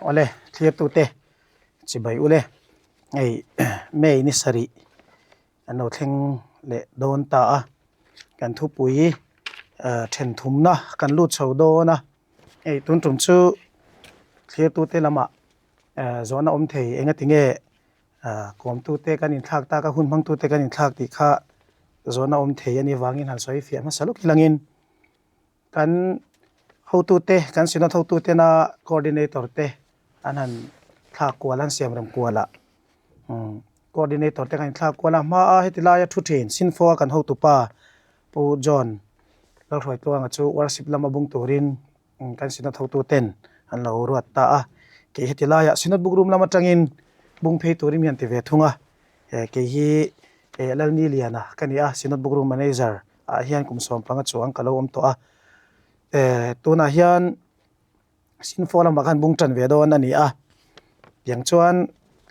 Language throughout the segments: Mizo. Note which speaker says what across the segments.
Speaker 1: Awle thlirtute chibai ule hei May ni sarih an lo thleng leh dawn ta a kan thupui then thumna kan lut chho dawn a hei tun tum chu thlirtute lamah zawhna awm thei engati nge kawmtute kan inthlak tak a hun hmangtute kan inthlak tih kha zawhna awm thei a nih vangin han sawi fiah hmasa lawk ilangin. Kan hotute, kan Synod hotutena coordinator te an han thlak kual, an siam rem kual a, umm coordinator te kan inthlak kual a, hmaa heti laia thu thin Sinfo a kan hotupa Pu John Lalhruaitluanga chu worship lama bung turin kan Synod hotuten an lo ruat ta a, kei heti laiah Synod book room lam atangin bung phei turin mi han ti ve thung a, kei hi Lalniliana ka ni a, Synod book room manager. ah hian kum 15 chuang ka lo awm tawh a eh tunah hian sinfo lamah khan bung tan ve dawn a ni a tiang chuan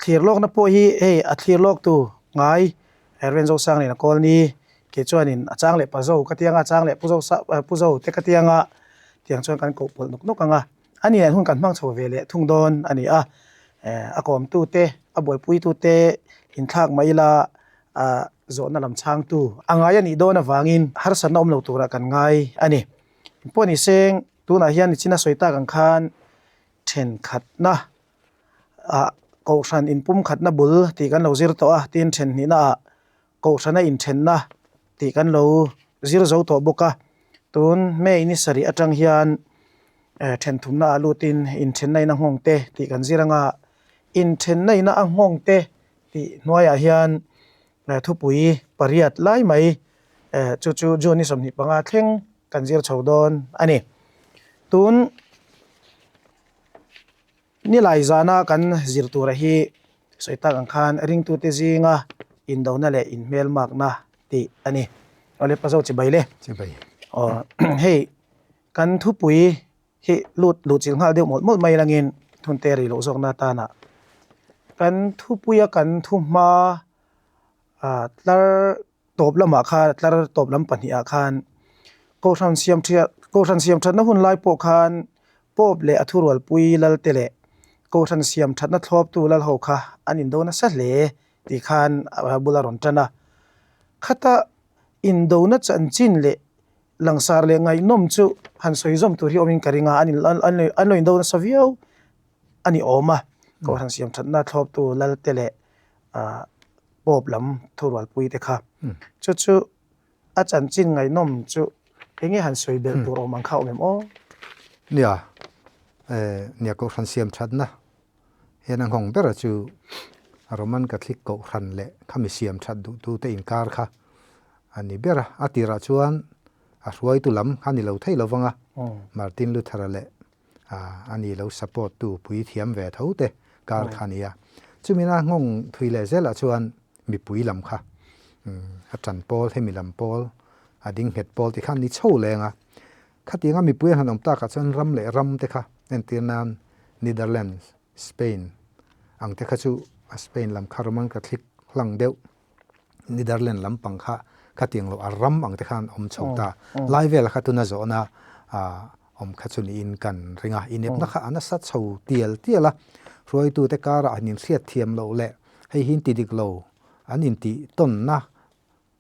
Speaker 1: thlir lawkna pawh hi hei a thlir lawk tu ngai Erwin Zosang nen a kawl ni kei chuanin a chang leh pa zo ka tiang a a chang leh pu zo pu zo te ka tiang a tiang chuan kan koh pawlh nawk nawk ang a a ni an hun kan hmang chho ve leh thung dawn a ni a eh a kawmtu te a buaipui tu te inthlak mai ila ah zawhna lam chhangtu a ngai a nih dawn avangin harsatna awm lo turah kan ngai a ni. Pawh ni seng tunah hian nichina sawi tak ang khan thenkhatna ah kohhran inpumkhatna bul tih kan lo zir tawh a, tin thenhnihna ah kohhrana inthenna tih kan lo zir zo tawh bawk a. Tun May ni sarih atang hian eh thenthumna ah lutin inthenna in a nghawng te tih kan zir anga inthenna ina a nghawng te Tih hnuaiah hian thupui pariat lai mai chu chu June ni 25 thleng kan zir chho dawn a ni. Tun nilai zana kan zir tura hi sawi tak ang khan ringtute zinga indona leh inhmelmakna tih a ni. Awle Pazo chibai le.
Speaker 2: Chibai.
Speaker 1: Aw hei kan thupui Hi lut luh chilh nghal deuh mawlh mawlh mai langin thunte rih loh zawkna atana kan thupuia kan thuhma ah tlar tawp lamah khan tlar tawp lam pahnihah khan kohhran siam thiat kohhran siam thatna hun lai pawh khan Pope leh a thurualpui lalte leh kohhran siam thatna thlawptu lal ho kha an indo nasa hle tih khan a bula rawn tan a. Khata indona chanchin leh Langsar leh ngaihnawm chu han sawi zawm tur hi awmin ka ring a, an in an lo indo nasa viau a ni awm a, Kohhran siam thatna thlawptu Lalte leh ah Pope lam thurualpui te kha. Chu chu a chanchin ngaihnawm chu eng nge han sawi belh tur awm ang kha awm em aw?
Speaker 2: Nia, eh nia Kohhran siam thatna hian a nghawng ber chu Roman Catholic Kohhran leh khami siam that duhtute inkar kha a ni ber a. A tirah chuan a hruaitu lam kha ni lo thei lo vang a, Martin Luther-a leh a ni lo support tu pui thiam ve tho te kar kha a ni a. Chumina nghawng thui leh zelah chuan mipui lam kha a tan pawl, hemi lam pawl, a ding nghet pawl ti kha an ni chho leng a. Khatianga mipui an han awm takah chuan ram leh ram te kha entir nan Netherlands, Spain ang te kha chu a Spain lam kha Roman Catholic hlang deuh Netherlands lampang kha khatiang loh a ram ang te khan awm chho ta. Lai vela kha tuna zawhna awm kha chu niin kan ring a, inepna kha a nasa chho tial tial a, hruaitute karah an inhriat thiam loh leh hei hi inti dik lo an intih tawnna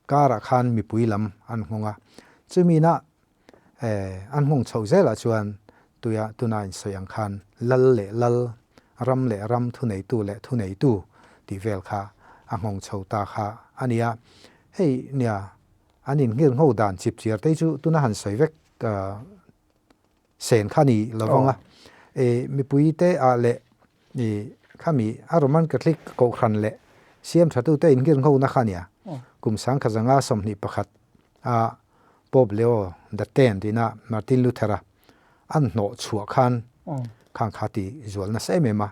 Speaker 2: Karah khan mipui lam an nghawng a, chumina an nghawng chhoh zelah chuan tuia tuna insawi ang khan lal leh lal, ram leh ram, thuneitu leh thuneitu tih vel kha a nghawng chho ta kha a ni a. Hei nia an inngir ngho dan chip chiar te hi chu tuna han sawi vek sen kha ni lo vang a, e mipui te ah leh i khami a Roman Catholic kohhran leh siam tha tute in nghir ngho na kha nia kum sangkhat zanga 21 a Pope Leo the Tenth ina Martin Luther a an hnawh chhuah khan khang kha ti zual nasa em em a,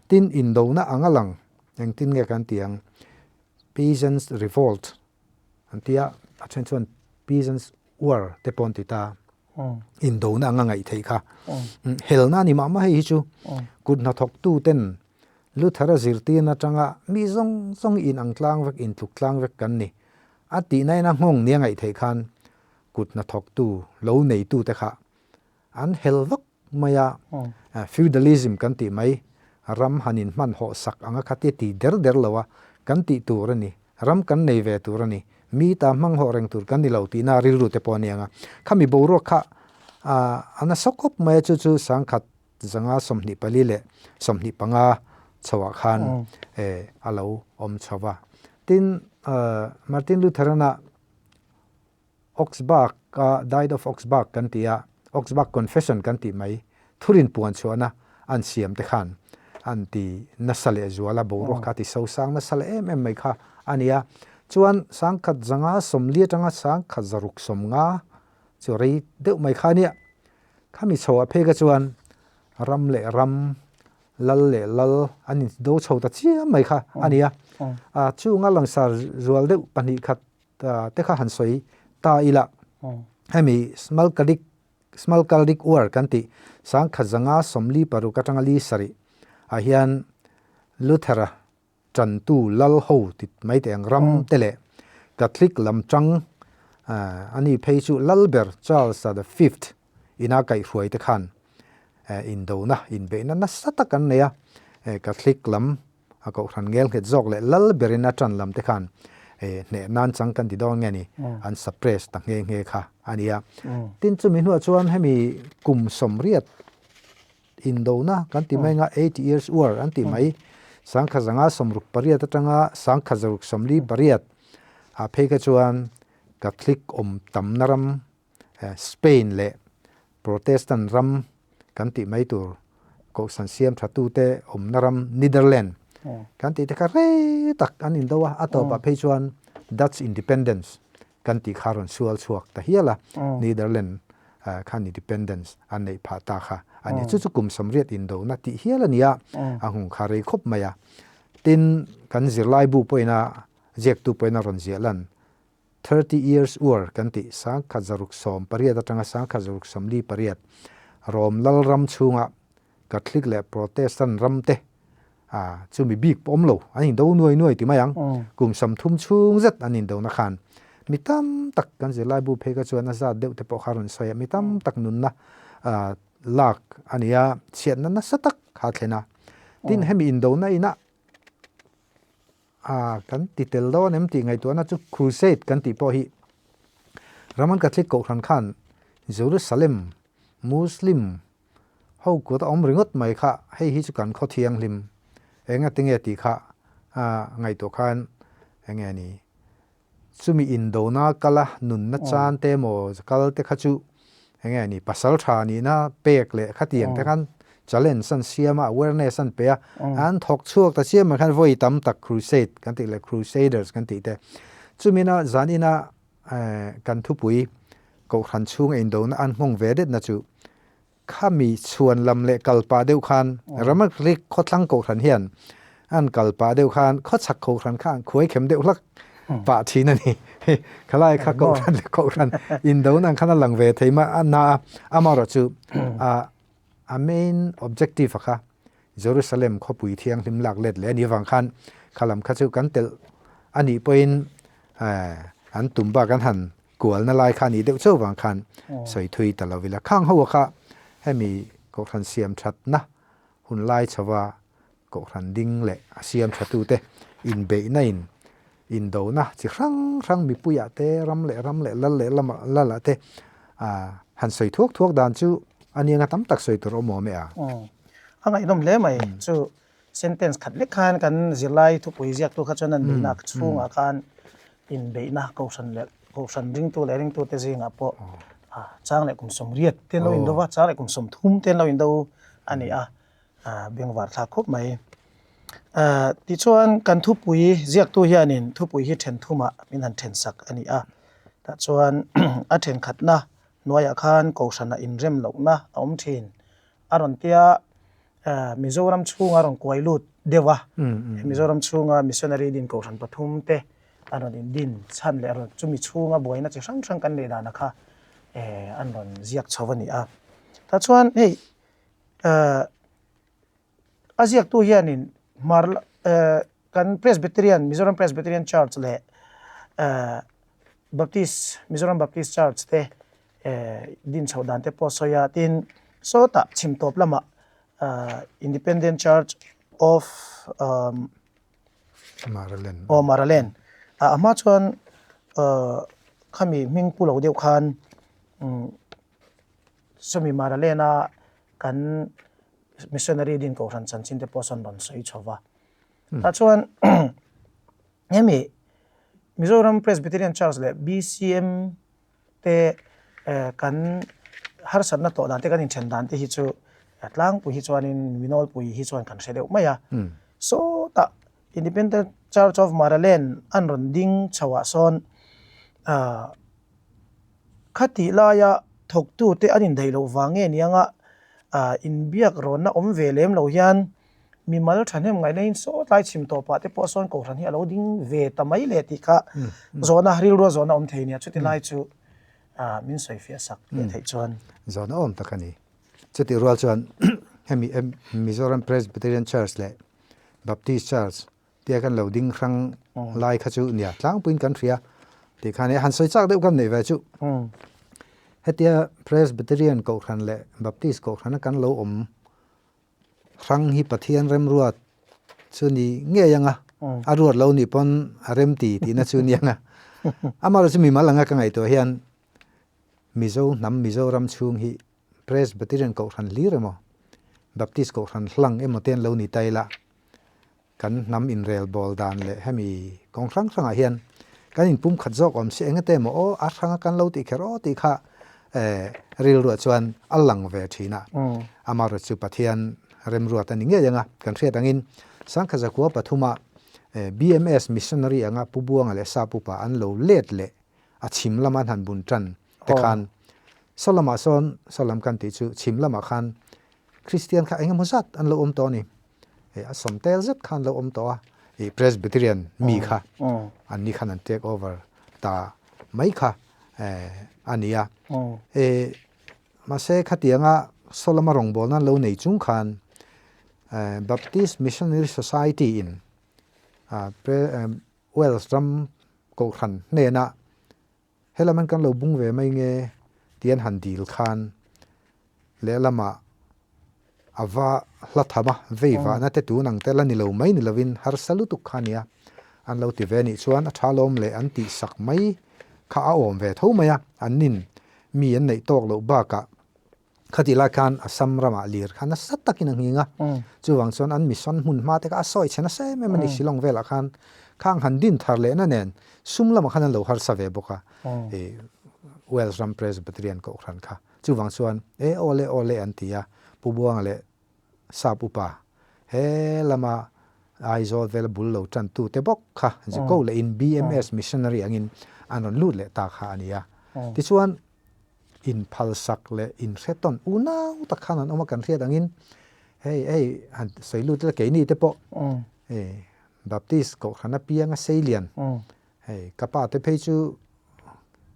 Speaker 2: tin indona anga lang engtin nge kan tih ang Peasants Revolt an tia a then chuan Peasants War te pawh an ti ta. Indona anga ngaih theih kha. Helna a ni mah mah hei hi chu kut hnathawktu ten Luther-a zirtirna atanga mi zawng zawng in ang tlang vek, in tluk tlang vek kan ni. A tihna in a nghawng nia ngaih theih khan kut hnathawktu lo neitu te kha an hel vak mai a. Feudalism kan tih mai. Ram han in hman hawh sak anga kha tia ti der der lo a, kan tih tur a ni, ram kan nei ve tur a ni, mi ta hmang hawh reng tur kan ni lo tihna rilru te pawh a ni ang a. Khami boruak kha a nasa khawp mai a, chu chu sangkhat 524 leh 25 chhoah khan a lo awm chho va. Tin, Martin Luther-ana Augsburg a Diet of Augsburg kan tih a, Augsburg Confession kan tih mai, thurin puan chhuahna an siam te khan an ti nasa leh zual a, boruak kha a ti sosang nasa leh em em mai kha a ni a. Chuan 1540 atanga 1660 chu rei deuh mai kha a nia. Khami chhoah phei kha chuan ram leh ram, lal leh lal an in do chho ta chiam mai kha a ni a. Chunga langsar zual deuh pahnih khat te kha han sawi ta ila. Hemi Smalkaldic Smalkaldic War kan tih 1546 atanga li sarih ah hian Luther-a tantu lal ho ti mai teh ang ram te leh Catholic lam tang a ni phei chu lal ber Charles the Fifth ina kaihhruai te khan indona inbeihna nasa tak an nei a, Catholic lam a kohhran ngel nghet zawk leh lal berin a tan lam te khan hneh nan chang kan ti dawn nge ni an suppress ta nghe nghe kha a ni a. Tin chumi hnuah chuan hemi kum sawmriat Indona kan ti mai anga Eighty Years War an ti mai. 1568 atanga 1648 ah phei kha chuan Catholic awm tamna ram Spain leh Protestant ram kan tih mai tur Kohhran siam thatute awmna ram Netherland kan tih te kha rei tak an indo a, a tawpah phei chuan Dutch Independence kan tih kha rawn sual chhuak ta hial a, Netherland khan independence an neih phah ta kha a ni. Chu chu kum 80 indona tih hial a ni a, a nghung kha rei khawp mai a. Tin, kan zirlai bu pawhin a ziaktu pawhin a rawn ziah lan 30 years war kan tih 1618 atanga 1648 Rom Lalram chhunga Catholic leh Protestant ram te a chumi bik pawh awm lo an indo nuai nuai ti mai ang. Kum 30 chhung zet an indona khan mi tam tak kan zirlai bu phei kha chuan a zat deuh te pawh kha rawn sawi a, mi tam tak nunna lak a ni a, chhiatna nasa tak kha a thlen a. Tin, hemi indona inah a kan ti tel dawn em tih ngaihtuahna chu Crusade kan tih pawh hi Roman Catholic Kohhran khan Jerusalem Muslim Ho kut a awm ringawt mai kha, hei hi chu kan khaw thianghlim eng a tinge tih kha a ngaihtuah khan eng nge ni chumi indona kala nunna chan te emaw kal te kha chu eng nge ni pasal tha nihna pek leh khatiang te khan challenge an siam a, awareness an pe a, an thawk chhuak ta chiam mai khan vawi tam tak crusade kan tih leh crusaders kan tih te chumina zanina kan thupui Kohhran chhunga indona an nghawng ve detna chu khami chhuan lam leh kal pah deuh khan Ramagrik khawthlang Kohhran hian an kal pah deuh khan khawchhak Kohhran kha an khuai khem deuh hlak pah thin a ni. Khalai kha Kohhran leh Kohhran indona ang khan a lang ve thei mah na a, amaherawhchu a main objective a kha Jerusalem khawpui thianghlim lak let leh a nih avang khan khalam kha chu kan telh a nih pawhin an tum bak an han kualna lai kha a nih deuh chauh vang khan sawi thui ta lo ila. Khang ho kha hemi Kohhran siam thatna hun lai chhova Kohhran ding leh a siam thatute inbeihna in indona chi hrang hrang mipuiah te ram leh ram leh lal leh lamah lalah te han sawi thuak thuak dan chu a nianga tam tak sawi tur awm awm e a.
Speaker 1: A ngaihnawm hle mai chu sentence khat lek khan kan zirlai thupui ziaktu kha chuan an beihna chhungah khan inbeihna kohhran leh kohhran ringtu leh ringtute zingah pawh chang leh kum 80 te an lo indo va, chang leh kum 30 te an lo indo a ni a. Bengvar thlak khawp mai. Tichuan kan thupui ziaktu hianin thupui hi then thumah min han then sak a ni a. Tah chuan a thenkhatna hnuaiah khan Kohhranah inrem lohna a awm thin. A rawn tia Mizoram chhunga a rawn kuai lut deuh a. Mizoram chhunga missionary din Kohhran pathum te a rawn indin chhan leh a rawn chumi chhunga buaina chi hrang hrang kan neih danah kha an rawn ziak chho a ni a. Tah chuan hei A ziaktu hianin hmar kan Presbyterian, Mizoram Presbyterian Church leh Baptist, Mizoram Baptist Church te din chhoh dan te pawh a sawi a, tin sawtah chhim tawp lamah Independent Church of
Speaker 2: Maralen.
Speaker 1: Aw Maralen. A hma chuan khami hming pu lo deuh khan sawmi Maralen a kan missionary din kohhran chanchin te pawh sawn rawn sawi chho va. Tah chuan hemi Mizoram Presbyterian Church leh BCM te kan harsatna tawh dan te kan inthen dan te hi chu tlangpui hi chuanin mi nawlpui hi chuan kan hre deuh mai a. Sawtah Independent Church of Maraland an rawn ding chhoah sawn khatih laia thawktute an indaih loh vang nge nianga inbiak rawnna awm ve lem lo hian Mimal thahnem ngaihna in saw tlai chhim tawh pah te pawh sawn kohhran hi a lo ding ve ta mai le tih kha zawhna rilrua zawhna awm thei nia chuti lai chu min sawi fiah sak leh theih chuan.
Speaker 2: Zawhna awm tak a ni. Chutih rual chuan hemi Mizoram Presbyterian Church leh Baptist Church tia kan lo ding hrang lai kha chu nia tlangpuiin kan hria tih khan e han sawi chak deuh kan nei ve chu. Hetia Presbyterian kohhran leh Baptist kohhrana kan lo awm Hrang hi Pathian remruat chu ni ngei anga, a ruat lo nih pawn a remti tihna chu ni anga. Amaherawhchu chu mimal anga ka ngaihtuah hian Mizo hnam Mizoram chhung hi Presbyterian Kohhran hlir emaw, Baptist Kohhran hlang emaw te an lo ni ta ila, Kan hnam inrel bawl dan leh hemi kawng hrang hrangah hian kan inpum khat zawk awm si engate emaw aw a hranga kan lo tih kher aw tih kha rilruah chuan a lang ve thin a. Amaherawhchu chu Pathian remruat a ni ngei ang a, kan hriat angin Sangkha Zakua pathuma BMS missionary anga Pu Buanga leh Sap upa an lo let leh a chhim lama an han bun tan te khan saw lamah sawn saw lam kan tih chu chhim lamah khan Kristian kha engemaw zat an lo awm tawh a ni. Hei a sawm tel zet khan lo awm tawh a, ih Presbyterian mi kha an ni khan an take over ta mai kha a ni a. E mahse khatianga saw lama rawngbawlna nan lo nei chung khan Baptist Missionary Society in Wales ram kohhran hnena Helam an kan lo bung ve mai nge tih an han dil khan lehlamah a va hla tham a, vei vahna te tun ang te la ni lo mai ni lovin harsa lutuk kha a nia. An lo ti ve anih chuan a tha lawm leh an tih sak mai kha a awm ve tho mai a, an nin mi an neih tawk loh bakah Khatih lai khan Assam ramah lir kha nasa takin a nghing a, chuvang chuan an mission hmun hma te kha a sawi chhe nasa em em a ni Shillong velah khan khang han din thar lehna nen sum lamah khan an lo harsa ve bawk a, ih Wales ram Presbyterian kohhran kha. Chuvang chuan e aw le aw le an ti a, Pu Buanga leh Sap upa he lama Aizawl vela bul lo tan tu te bawk kha Ziko leh in BMS missionary angin an rawn lut leh ta kha a ni a. Tichuan inphalsak leh inhretawn unau tak khan an awm a, kan hriat angin hei hei han sawi lut ila keini te pawh hei Baptist kohhran apianga seilian hei ka pa te phei chu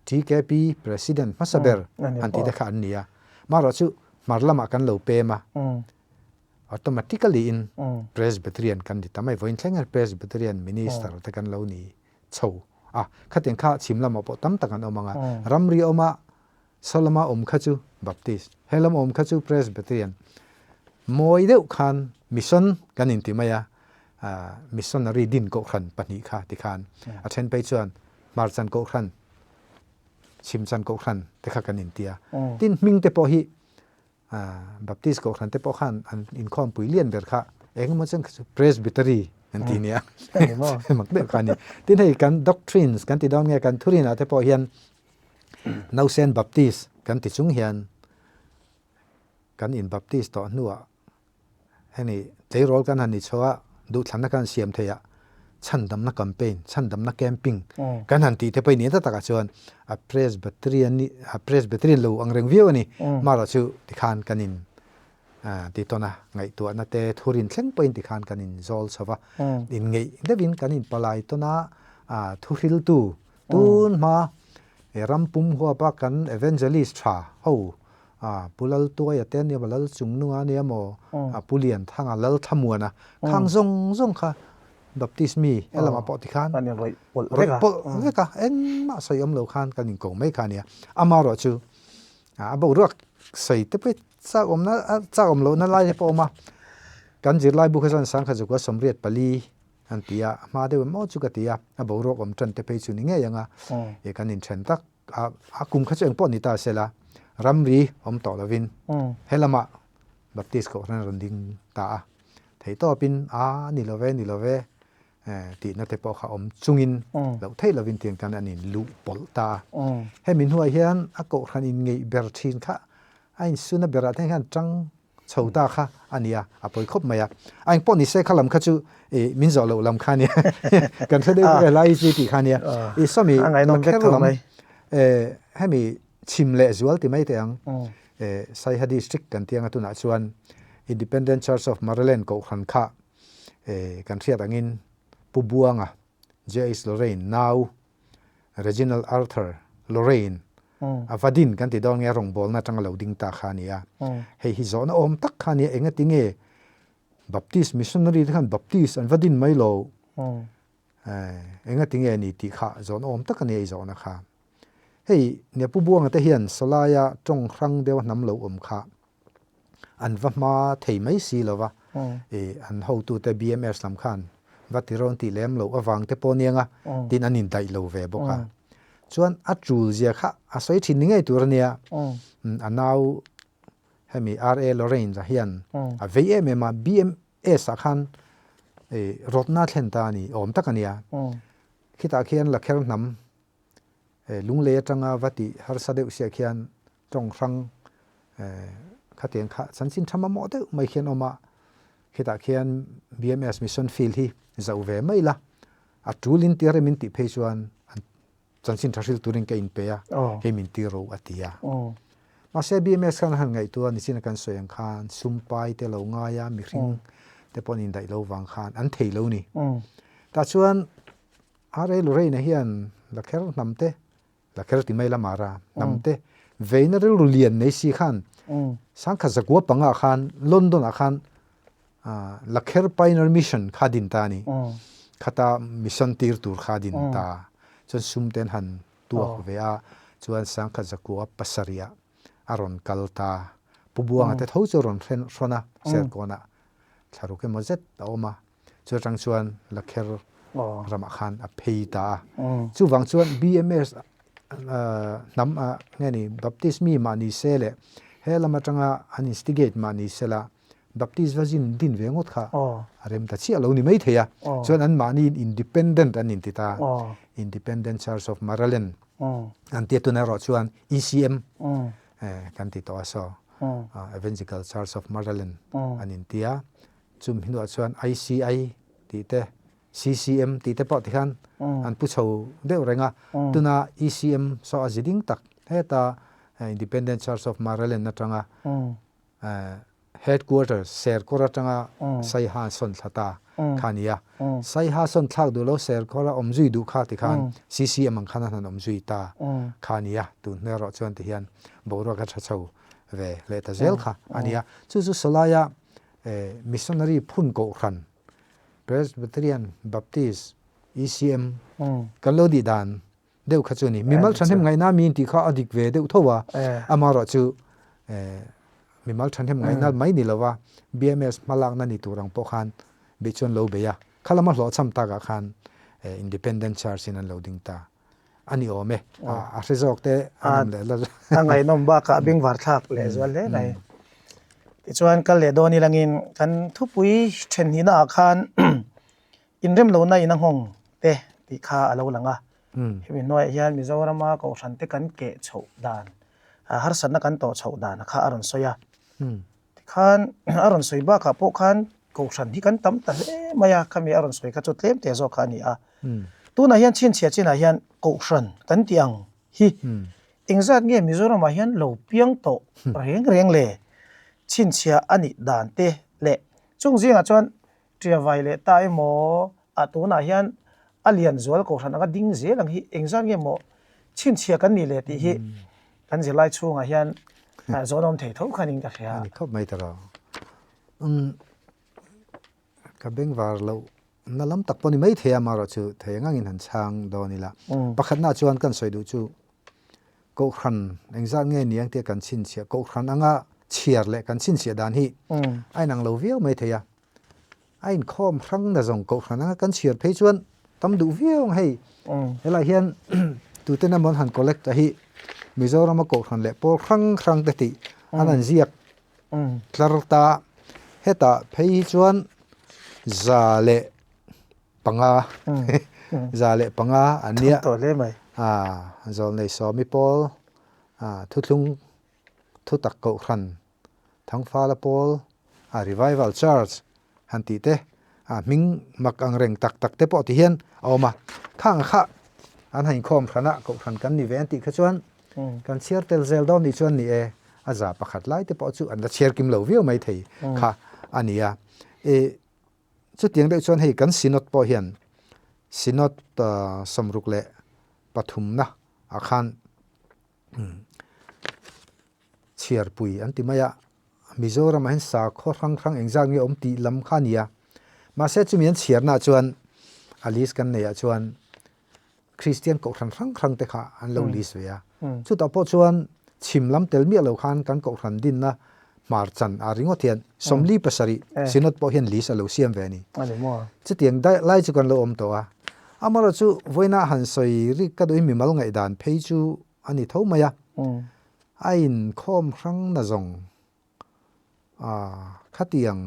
Speaker 2: TKP President hmasa ber han tih te kha an ni a, marawh chu hmar lamah kan lo pem a, automatically in Presbyterian kan ni ta mai, vawiin thleng hian Presbyterian Minister te kan lo ni chho a, khatiang kha chhim lamah pawh tam tak an awm ang a, ramri awma saw lama awm kha chu Baptist, he lam awm kha chu Presbyterian, mawi deuh khan Mission kan inti mai a, Missionary din kohhran pahnih kha tikhan a then phei chuan Hmarchan kohhran, Chhimchan kohhran te kha kan inti a, tin hming te pawh hi Baptist kohhran te pawh khan an inkhawmpui lian ber kha engemaw chen kha chu Presbytery an ti nia. Mak deuh kha a ni. Tin hei kan doctrines kan ti dawn nge kan thurinah te pawh hian Nausen Baptist kan ti chung hian kan in Baptist tawh hnuah Hemi tleirawl kan han ni chho a, duhthlanna kan siam thei a, chhandamna campaign, chhandamna camping kan han tih te pawh ni ta takah chuan a Presbyterian ni a Presbyterian lo ang reng viau a ni. Marawh chu tikhan kan in ti tawn a, ngaihtuahna te thurin thleng pawhin tikhan kan in zawl chho va, inngeih deuhin kan in palai tawn a, thuhriltu tun hma ram pum huapa kan evangelist tha ho A Pu Laltuaia te ania maw, Lalchungnunga ania maw, a Pu Lianthanga, Lalthlamuana, khang zawng zawng kha Baptist mi he lamah pawh tikhan rawih pawlh vek a, engmah sawi awm lo khan kan inko mai kha ania. Amaherawhchu chu A boruak sawi te pawh hi chak awmna chak awm lohna lai te pawh a awm a, kan zirlai bu kha chuan sangkhat 184 an ti a, a hma deuh em aw chu ka ti a, a boruak awm tan te phei chu ni ngei ang a, ih kan inthen tak a, a kum kha chu engpawh ni ta se la, ramri awm tawh lovin he lamah Baptist Kohhran a rawn ding ta a, theihtawpin a ni lo ve ni lo ve tihna te pawh kha awm chungin loh theih lovin tiang khan an in luh pawlh ta a. Hemi hnuah hian a kohhran in ngeih ber thin kha a insuna berah te hian tang chho ta kha a ni a, a pawi khawp mai a. A engpawh ni se kha lam kha chu min zawh loh lam kha a nia, kan hre deuh vek e lai chi tih kha a nia. I sawmi lakher lam hemi chhim leh zual ti mai teh ang Saiha District kan tih anga tunah chuan Independent Church of Maraland kohhran kha Kan hriat angin Pu Buanga, JH Lorraine nau, Reginald Arthur Lorraine a va din kan ti dawn nge rawngbawlna atanga lo ding ta kha a ni a. Hei hi zawhna awm tak kha a nia, engati nge Baptist missionary te khan Baptist an va din mai lo, engati nge a ni tih kha zawhna awm tak a nia i zawhna kha. Hei nia Pu Buanga te hian sawlaia tawng hrang deuha hnam lo awm kha an va hma thei mai si lo va, ih an hotute BMS lam khan va ti rawn tih lem loh avang te pawh aniang a, tin an indaih lo ve bawk a. Chuan a tul zia kha a sawi thin ni ngei tur ania, a nau hemi RA Lorraine-a hian a vei em em a, BMS ah khan ih rawtna a thlen ta a ni awm tak ania, khitah khian Lakher hnam Lunglei atanga va tih harsa deuh siah khian tawng hrang khatiang kha chanchin tha mamawh deuh mai khian awm a, khitah khian BMS Mission Field hi zoh ve mai la, a tul in tir em in tih phei chuan an chanchin tha hril turin ka inpe a, hei min tir ro a ti a. Mahse BMS khan a han ngaihtuah a, nichina kan sawi ang khan sumpai te lo ngai a, mihring te pawh an indaih lo vang khan an thei lo ni. Tah chuan RA Lorraine hian Lakher hnam te Lakher ti mai lamah ra hnam te veina rilru lian nei si khan sangkhat zakua panga khan London ah khan Lakher Pioneer Mission kha din ta a ni. Khata mission tir tur kha din ta. Chuan sum te an han tuak ve a, chuan sangkhat zakua pasarih ah a rawn kal ta. Pu Buanga te tho chu a rawn hrawn a, Serkawnah thlaruk emaw zet a awm a. Chu atang chuan Lakher ramah khan a phei ta a. Chuvang chuan BMS hnam a nge ni Baptist mi mah ni se leh he lam atanga an instigate mah ni se la Baptist va zin din ve ngawt kha a rem ta chiah lo ni mai thei a. Chuan an mahni independent an inti ta Independent Church of Maraland an tia tunah erawh chuan ECM kan ti tawh a saw Evangelical Church of Maraland an inti a. Chumi hnuah chuan ICI tih te, CCM tih te pawh tikhan an pu chho deuh reng a. Tuna ECM saw a zi ding tak heta Independent Church of Maraland atanga headquarters Serkawr atanga Saiha an sawn thla ta kha a ni a. Saiha sawn thlak duh lo Serkawra awm zui duh kha tikhan CCM ang khan an han awm zui ta kha a ni a. Tun hnu erawh chuan tihian boruak a tha chho ve leh ta zel kha a ni a. Chu chu sawlaia Missionary phun kohhran, Presbyterian, Baptist, ECM, kan lo tih dan deuh kha chu a ni. Mimal thahnem ngaihna mi intih kha a dik ve deuh tho a, amaherawh chu mimal thahnem ngaihna mai ni lova BMS hmalakna ni tur ang pawh khan beih chuan lo bei a, kha lama hlawhchham takah khan Independent Church in an lo ding ta. A ni awm e, a hre zawk te an awm leh la.
Speaker 1: A ngaihnawm bakah bengvar thlak leh zual hle mai. Tichuan kal leh dawn ilangin kan thupui then hnihna ah khan inrem lohna in a nghawng te tih kha a lo lang a. Hemi hnuaiah hian Mizorama Kohhran te kan keh chhoh dan, harsatna kan tawh chhoh dan kha a rawn sawi a. Tikhan a rawn sawi bakah pawh khan Kohhran hi kan tam ta hle mai a, khami a rawn sawi kha chu tlem te zawk kha a ni a. Tunah hian chhinchhiah chinah hian Kohhran kan tih ang hi engzat nge Mizoramah hian lo piang tawh reng reng le chhinchhiah a nih dan te leh chung zingah chuan Ṭiavai leh ta emaw a tunah hian a lian zual Kohhran anga ding zel ang hi engzat nge maw chhinchhiah kan nih le tih hi kan zirlai chhungah hian zawn awm thei tho khanin ka hria.
Speaker 2: A ni khawp mai ta lo. Umm ka bengvar loh na lam tak pawh ni mai thei a amaherawh chu thei ang angin han chhang dawn ila. Pakhatna chuan kan sawi duh chu. Kohhran engzat nge ni ang tia kan chhinchhiah, Kohhran anga chhiar leh kan chhinchhiah dan hi a inang lo viau mai thei a. A inkhawm hrang na zawng Kohhran anga kan chhiar phei chuan tam duh viau ang hei. Helai hian tuten emaw an han collect a hi Mizorama Kohhran leh pawl hrang hrang te tih an han ziak tlar ta. Hetah phei hi chuan 105 105 an nia. Zawlnei Sawmi pawl thuthlung thutak kohhran Thangfala pawl Revival Church han tih te hming mak ang reng tak tak te pawh ti hian a awm a. Khang kha an han inkhawm hran a, kohhran kan ni ve an tih kha chuan kan chhiar tel zel dawn nih chuan ni e, a 100 lai te pawh chu an la chhiar kim lo viau mai thei kha a ni a. Chutiang deuh chuan hei kan Synod pawh hian Synod 63na ah khan chhiarpui an ti mai a, Mizoramah hian sakhaw hrang hrang engzat nge awm tih lam kha a ni a. Mahse chumi an chhiarnaah chuan a list kan neihah chuan Kristian kohhran hrang hrang te kha an lo list ve a. Chutah pawh chuan chhim lam tel miah lo khan kan kohhran dinna hmar chan a ringawt hian 47 Synod pawh hian list a lo siam ve a ni. Chutiang daih lai chu kan lo awm tawh a. Amaherawhchu vawiina han sawi rik ka duhin mimal ngaihdan phei chu a ni tho mai a. A inkhawm hrang na zawng a khatiang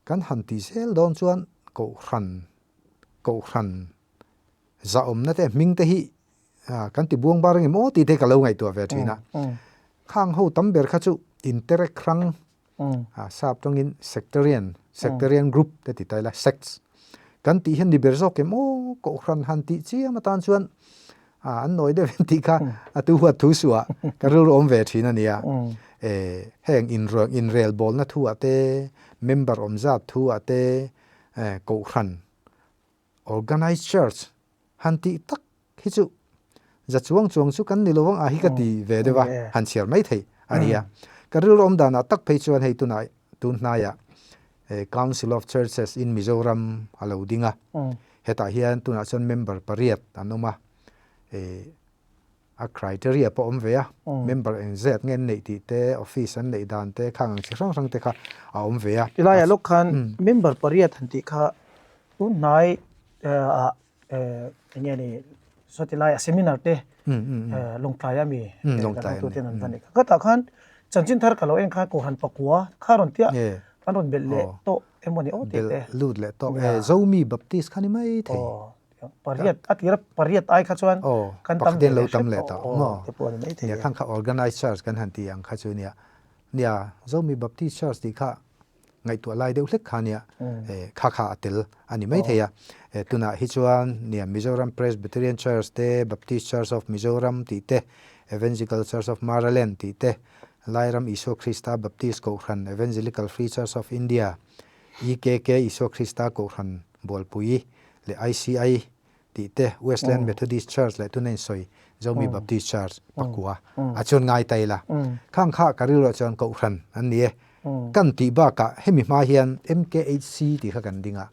Speaker 2: Kan han tih zel dawn chuan Kohhran, Kohhran zahawmna te hming te hi kan ti buang bar angem aw tih te ka lo ngaihtuah ve thin a. Khang ho tam ber kha chu interek hrang, sap tawngin sectarian, sectarian group te ti ta ila, sects kan tih hian ni ber zawk em aw Kohhran han tih chiam atan chuan an nawi deuh em tih kha a tu huat thu suh ah ka rilru awm ve thin a nia. Heng inrel bawlna thu ah te, member awm zat thu ah te, kohhran, organized church, han tih tak hi chu za chuang chuang chu kan ni lo vang a hi ka ti ve deuh a, han chhiar mai thei a nia. Ka rilru awm danah tak phei chuan hei tunah tun hnaiah Council of Churches in Mizoram a lo ding a, hetah hian tunah chuan member pariat an awm a, a criteria pawh a awm ve a, member eng zet nge an neih tih te, office an neih dan te, khang ang chi hrang hrang te kha a awm ve a.
Speaker 1: Tilaiah lawk khan member pariat han tih kha tun hnai ah eng nge ni saw tilaiah seminar te Lawngtlai a mi kan hotu ten an va neih kha. Khatah khan chanchin thar ka lo en khan Kohhran pakua kha rawn tia an rawn belh leh tawh emaw ni aw tih te.
Speaker 2: Belh lut leh tawh e Zomi Baptist kha ni mai thei.
Speaker 1: Pariat a tira pariat ai kha chuan kan tam
Speaker 2: ve leh tam leh tawh maw te pawh a ni mai thei. Nia khang kha organized church kan han ti ang kha chu nia. Nia Zomi Baptist Church tih kha ngaihtuah lai deuh hlek kha nia kha kha a tel a ni mai thei a. Tunah hi chuan nia Mizoram Presbyterian Church te, Baptist Church of Mizoram tih te, Evangelical Church of Maraland tih te, Lairam Isua Krista Baptist Kohhran, Evangelical Free Church of India, EKK Isua Krista Kohhran Bualpui leh ICI tih te, Westland Methodist Church leh tuna insawi Zomi Baptist Church pakua a chuan ngai ta ila. Khang kha ka rilruah chuan Kohhran an ni e. Kan tih bakah hemi hma hian MKHC tih kha kan ding a,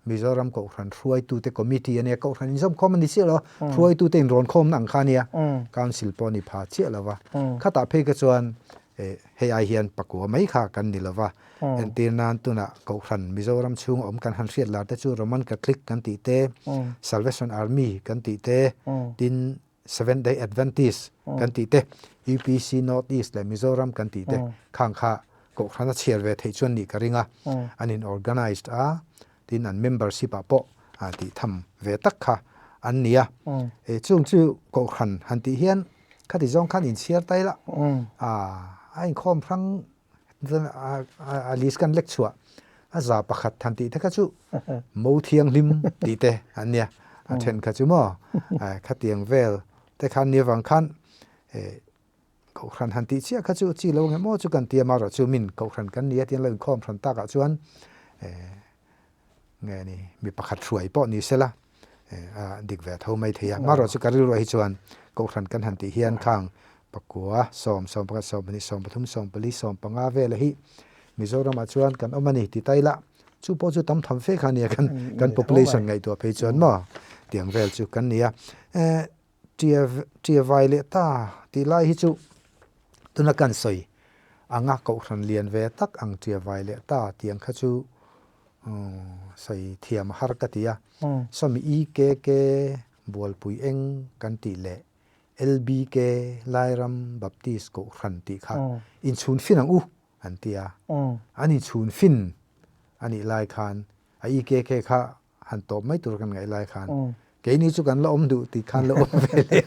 Speaker 2: Mizoram Kohhran hruaitute committee a nia, Kohhran inzawmkhawm a ni chiah lo a, hruaitute inrawnkhawmna ang kha a nia, Council pawh a ni pha chiah lo va. Khatah phei kha chuan hei ai hian pakua mai kha kan ni lo va, entir nan tunah Kohhran Mizoram chhunga awm kan han hriat lar te chu Roman Catholic kan tih te, Salvation Army kan tih te, tin Seventh Day Adventist kan tih te, UPC North East leh Mizoram kan tih te khang kha Kohhran a chhiar ve theih chuan nih ka ring a, an in organized a, tin an membership ah pawh tih tham ve tak kha an ni a. Chung chu Kohhran han tih hian khati zawng khan inchhiar ta ila, a inkhawm hrang a list kan lek chhuah a 100 han tih te kha chu mo thianghlim tih te an nia a then kha chu maw khatiang vel te khan nia vang khan kohhran han tih chiah kha chu chi lo nge maw chu kan tia marawh chu min kohhran kan nia tiang lo inkhawm hran takah chuan Nge ni, mi pakhat hruai pawh ni sela a dik ve tho mai thei a. Marawh chu ka rilruah hi chuan Kohhran kan han tih hian khang pakua, sawm, sawmpakhat, sawmpahnih, sawmpathum, sawmpali, sawmpanga vela hi Mizoramah chuan kan awm a ni ti ta ila, chu pawh chu tam tham fe kha a nia kan kan population ngaihtuah phei chuan maw tiang vel chu kan ni a. Tia tia vai leh ta tih lai hi chu tuna kan sawi anga kohhran lian ve tak ang tia vai leh ta tih ang kha chu sawi thiam a har ka ti a. Sawmi EKK Bualpui eng kan tih leh LBK Lairam Baptist Kohhran tih kha inchhun fin ang u an ti a. An inchhun fin a nih lai khan a EKK kha han tawp mai tur kan ngaih lai khan keini chu kan la awm duh tih khan la awm ve leh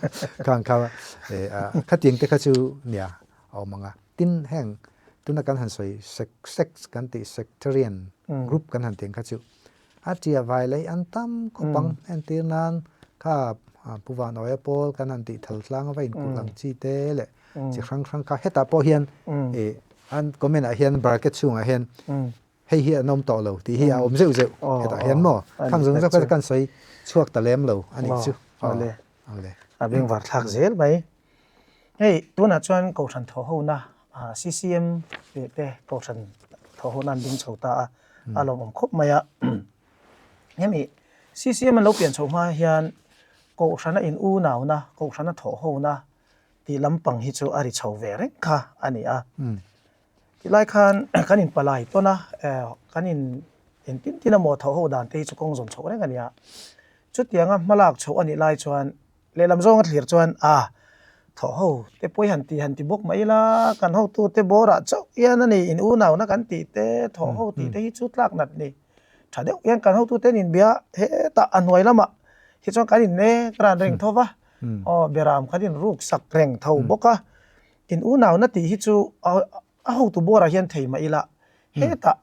Speaker 2: khan kha khatiang te kha chu nia a awm ang a. Tin heng tuna kan han sawi sek sects kan tih sectarian group kan han tih ang kha chu a tia vai lei an tam khawp ang entir nan kha Pu Vanawia pawl kan han tih thal tlang a va inkulh ang chi te leh chi hrang hrang kha hetah pawh hian ih an comment ah hian bracket chhungah hian hei hi an awm tawh lo tih hi a awm zeuh zeuh hetah hian maw khang zawng zawk kha kan sawi chhuak ta lem lo a nih chu.
Speaker 1: Awle a bengvar thlak zel mai. Hei tunah chuan Kohhran thawhhona CCM leh te Kohhran thawhhona an ding chho ta a, a lawmawm khawp mai a. Hemi CCM an lo pian chho hma hian Kohhrana in unauna, Kohhrana thawhhona tih lampang hi chu a ri chho ve reng kha a ni a. Tilai khan kan in palai tawn a, kan in engtin tin emaw tho ho dan te hi chu kawng zawn chhoh reng a ni a. Chutianga hmalak chhoh a nih lai chuan lehlam zawnga thlir chuan a thaw ho te pawi han ti han ti bawk mai ila kan hotu te bawrah chauh hian a ni in unauna kan tih te thaw ho tih te hi chu tlak nat ni. Tha deuh hian kan hotu te an inbia hetah a hnuai lamah hi chuan kan in nek ran reng tho va, aw beram kan in ruk sak reng tho bawk a. In unauna tih hi chu a hotu bawrah hian thei mah ila hetah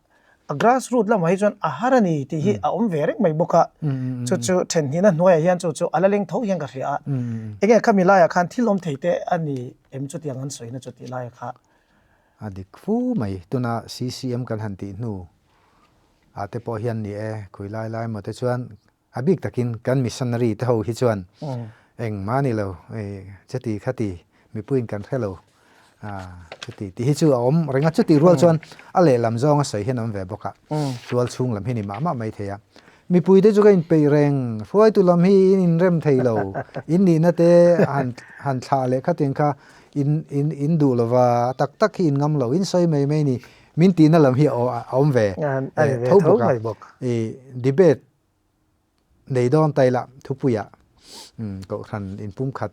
Speaker 1: a grass root lamah hi chuan a har a ni tih hi a awm ve reng mai bawk a, chu chu thenhnihna hnuaiah hian chu chu a la leng tho hian ka hria a, enge khami laiah khan thil awm thei te a ni em chutiang an sawina chu tih laiah kha.
Speaker 2: A dik fu mai, tuna CCM kan han tih hnu ah te pawh hian ni e, khui lai lai maw te chuan A bik takin kan missionary te ho hi chuan engmah ni lo, chuti khati mipuiin kan hre lo chuti tih hi chu a awm reng a, chutih rual chuan a lehlam zawnga sawi hian a awm ve bawk a, tual chhung lam hi ni mah mah mai thei a. Mipui te chu ka inpeih reng, hruaitu lam hi in inrem thei lo, in nihna te han han thlah leh khatin kha in in in duh lo va, tak tak hi in ngam lo, in sawi mai mai ni, min tihna lam hi a awm ve tho bawk a, debate Nei dawn ta ila thupuiah Kohhran inpumkhat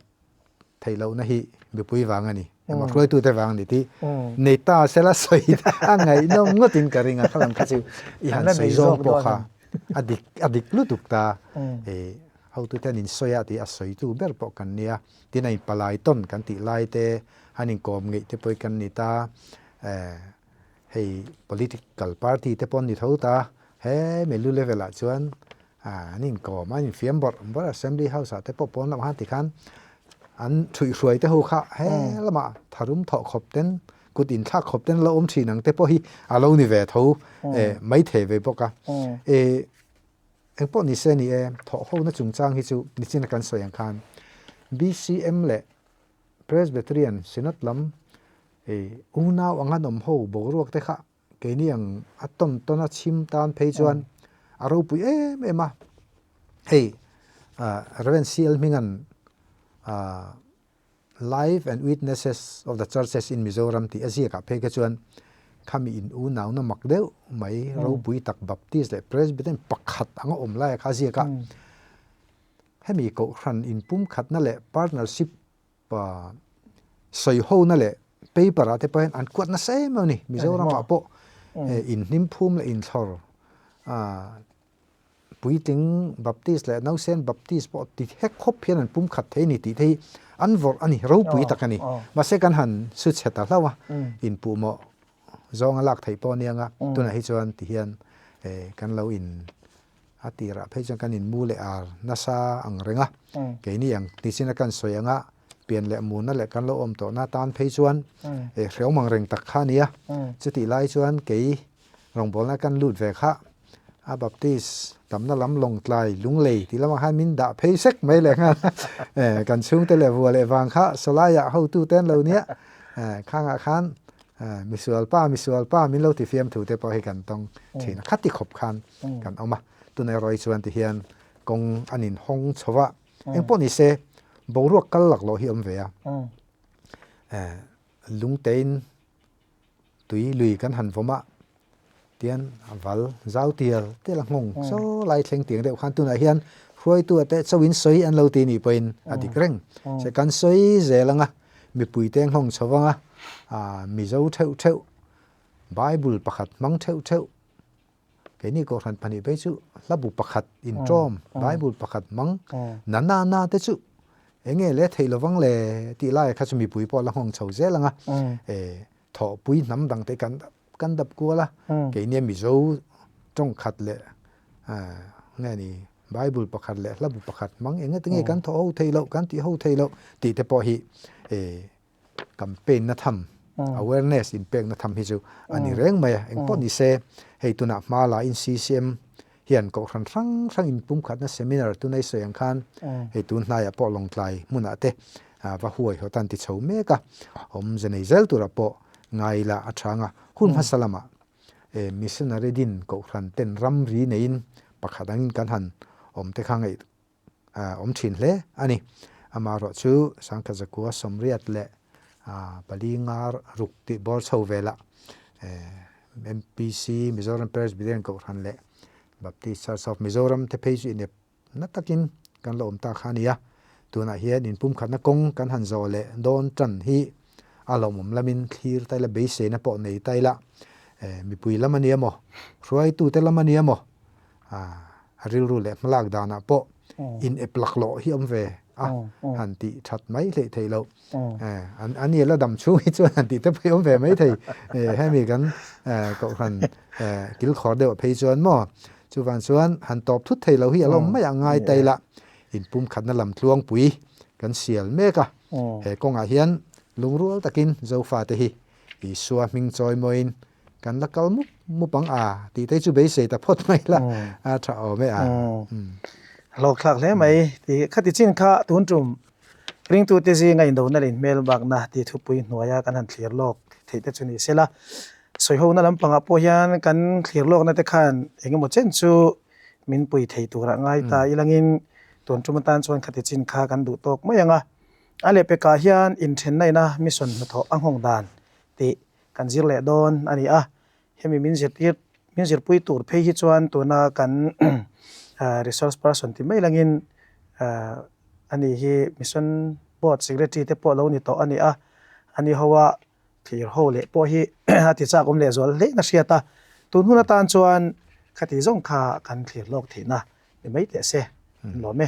Speaker 2: theih lohna hi mipui vang a ni, emaw hruaitute vang a ni tih nei ta sela sawi a ngaihnawm ngawtin ka ring a, khalam kha chu i han sawi zawng pawh kha a dik a dik lutuk ta. Hotute an insawi a tih a sawitu ber pawh kan nia, tin a inpalai tawn kan tih lai te, an inkawm ngeih te pawh hi kan ni ta. Hei political party te pawh an ni tho ta, he milu level ah chuan an inkawm a, an infiam bawrh bawrh a, assembly house ah te pawh pawn lamah khan tikhan an thuihhruai te ho kha he lamah tharum thawh khawp ten kut inthlak khawp ten lo awm thin ang te pawh hi a lo ni ve tho maithei ve bawk a. Engpawh ni se ni e, thawh hona chungchang hi chu nichina kan sawi ang khan BCM leh Presbyterian Synod lam Hei unau ang an awm ho boruak te kha keini ang a tawn tawn a chhim tan phei chuan a ropui em em a. Hei Rev. CL Hminga'n Life and Witnesses of the Churches in Mizoram tih a ziakah phei kha chuan khami in unauna mak deuh mai ropui tak Baptist leh Presbyterian pakhat anga awm laia kha a ziak a. Hemi Kohhran inpumkhatna leh partnership sawi hona leh paper ah te pawh hian an kuat nasa em a ni. Mizoram ah pawh inhnim phum leh inthlawr puitling Baptist leh Nausen Baptist pawh ti hek khawp hian an pum khat thei a ni tih te hi an vawrh a ni, ropui tak a ni. Mahse kan han su chhe ta hlauh a, inpuhmawh zawnga lak theih pawh a nia nga, tunah hi chuan ti hian kan lo in A tirah phei chuan kan inmu leh ar nasa ang reng a, keini ang nichin a kan sawi anga pian leh muna leh kan lo awm tawhna tan phei chuan hrehawm ang reng tak kha a ni a. Chutih lai chuan kei rawngbawlna kan lut ve kha a Baptist tamna lam Lawngtlai, Lunglei tih lamah khan min dah phei sek mai leh nghal a, kan chhungte leh vua leh vang kha sawlaiah hotute an lo nia, khangah khan misual pa misual pa min lo ti fiam thu te pawh hi kan tawng thin a, khati khawp khan kan awm a, tuna erawh hi chuan ti hian kawng an inhawng chho a, engpawh ni se Boruak kal laklawh hi a awm ve a. Lungtein tui lui kan han vawm a, tian a val zau tial tial a nghawng saw lai thleng tiang deuh khan tunah hian hruaitu a teh chauhin sawi an lo ti nih pawhin a dik reng. Se kan sawi zel anga mipui te nghawng chho anga Mizo theuh theuh Bible pakhat hmang theuh theuh Keini Kohhran pahnih phei chu hla bu pakhat inṭawm, Bible pakhat hmang na na na te chu eng nge le theih lovang le tih laiah kha chu mipui pawh la nghawng chho zel ang a, thawhpui hnam dang te kan kan dap kual a, keinia Mizo tawng khat leh nge ni Bible pakhat leh hla bu pakhat hmang eng nge tinge kan thawh ho theih loh, kan tih ho theih loh tih te pawh hi campaign na tham, awareness inpek na tham hi chu a ni reng mai a, engpawh ni se hei tunah hma la in CCM hian kohhran hrang hrang in pumkhatna seminar tuna i sawi ang khan hei tun hnaiah pawh Lawngtlai hmunah te va huai hawt an ti chho mek a, awmze nei zel turah pawh ngai ila a tha anga hun hmasa lamah missionary din kohhran ten ramri neiin pakhat angin kan han awm te kha ngaih awm thin hle a ni. Amaherawh chu Sangkhat Zakua Sawmriat leh pali nga ruk tih bawr chho velah MPC, Mizoram Presbyterian Kohhran leh Baptist Church of Mizoram te phei chu inep na takin kan la awm ta kha a ni a. Tunah hian inpumkhatna kawng kan han zawh leh dawn tan hi a lawmawm lamin thlir ta ila, beiseina pawh nei ta ila, mipui lam a ni emaw, hruaitute lam a ni emaw, a rilru leh hmalak danah pawh in ep laklawh hi awm ve a han tih that mai hleih theih loh an i la dam chhung hi chuan han tih te pawh hi awm ve mai thei hemi kan kohhran kilkhawr deuh phei chuan maw chuvang chuan han tawp thut thei lo hi a la awm mai ang ngai ta ila inpumkhatna lam tluangpui kan sial mek a he kawngah hian lungrual takin Zofate hi Isua hming chawi mawiin Kan la kal mup mup ang a tih te chu beisei ta phawt mai la a tha awm e a.
Speaker 1: Hlawk thlak hle mai tih khati chin kha tun tum ringtute zinga indona leh inhmel bakna tih thupui hnuaia kan han thlir lawk theih te chu ni sela. Sawihona lampangah pawh hian kan thlir lawkna te khan engemaw chen chu min pui thei turah ngai ta ilangin tun tum atan chuan khati chin kha kan duh tawk mai ang a. A lehpekah hian inthenna ina mission hnathawh a nghawng dan tih kan zir leh dawn a ni a, hemi min zirtir min zirpui tur phei hi chuan tuna kan resource person ti mai langin ani hi mission board secretary te pawh lo ni tawh a ni a, ani ho a thlir ho leh pawh hi a ti chak awm leh zual hle in a hriat a, tun hun atan chuan khati zawng kha kan thlir lawk theihna ni mai teh se, an lawm e.